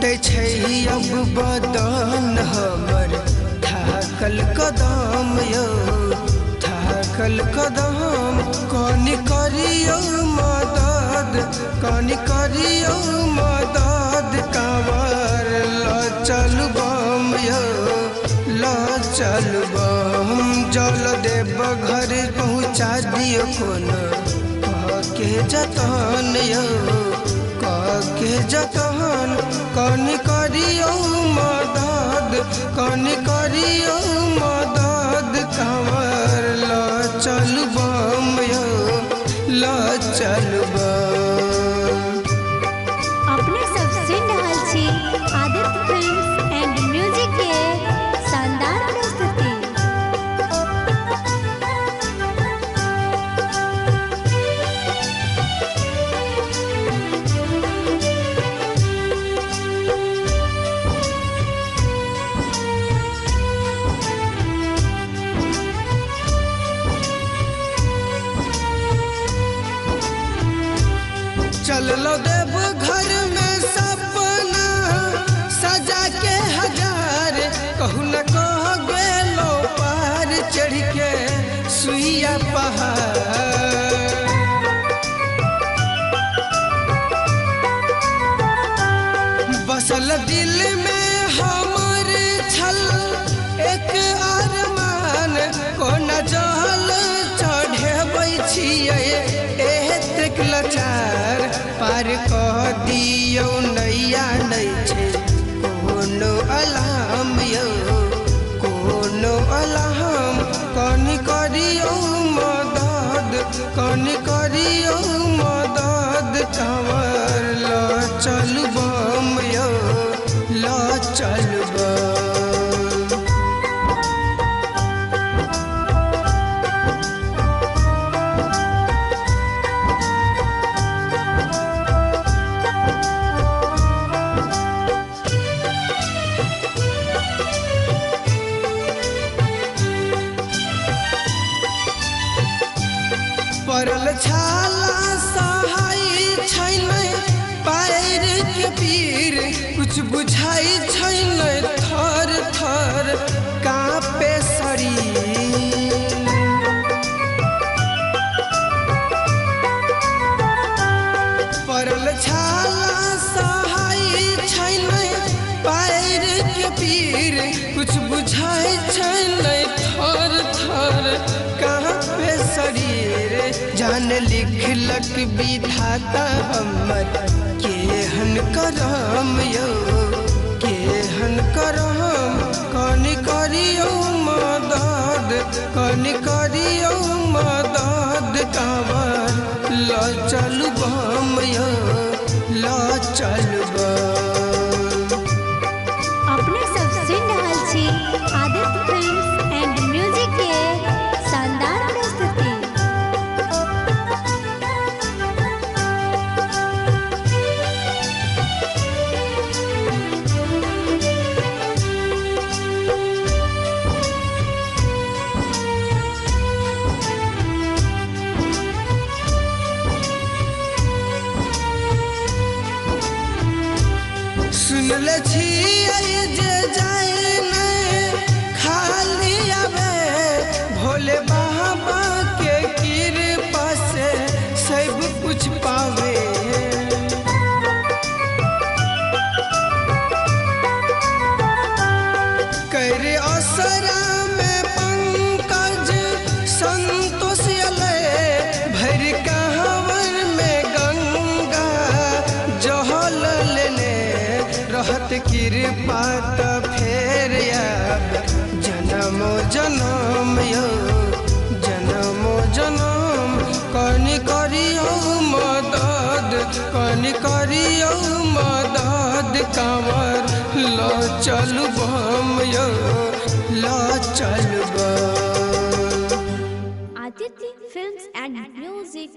टूटे छै अब बदन हमर थाकल कदम यौ थाकल कदम कनि करियौ मदद कनि करियौ मदद कांवर ल चलू बम यौ ल चलू बम जल देव घर पहुँचा दियौ कोनो के जतन यौ के जतन कनि करियौ मदद कनि करियौ मदद कांवर ल चलू बम यौ ल चलू बम। अपने सब सुन रहल छी आदित्य फिल्म्स एंड म्यूजिक के शानदार प्रस्तुति। चललो देव घर में सपना सजा के हजार कहू न कह गेलो पार चढ़ के सुइया पहाड़। बसल दिल में हमर छल एक अरमान कोना जल चढ़ेबै छियै एतेक लाचार पार कह दियौ नैया नै छै कोनो अलाम यौ कोनो अलाम कनि करियौ मदद कनि करियौ मदद कांवर ल चलू बम यौ ल चलू बम। परल छाला सहाय छै नै पैर के पीर कुछ बुझाइ छै नै थर थर कांपे शरीर। परल छाला सहाय छै नै पैर के पीर कुछ बुझाइ छै नै थर थर कांपे शरीर। जान लिखलक विधाता हमर केहन करम यौ केहन करम कनि करियौ मदद कनि करियौ मदद कांवर ल चलू बम यौ ल चलू बम। अपने सब सुन रहल छी आदित्य फिल्म्स एंड म्यूजिक के शानदार प्रस्तुति। सुनले छियै जे जाय नै खाली आवे भोले बाबा के कृपा से सब कुछ पावे। कर असरा में पंकज संतोष अलै भर कांवर में गंगा जहल लेने रहत कृपा त फेर आब जनमो जनम यौ जनमो जनम कनि करियौ मदद कनि करियौ मदद कांवर ल चलू बम यौ ल चलू बम। Aditya films and music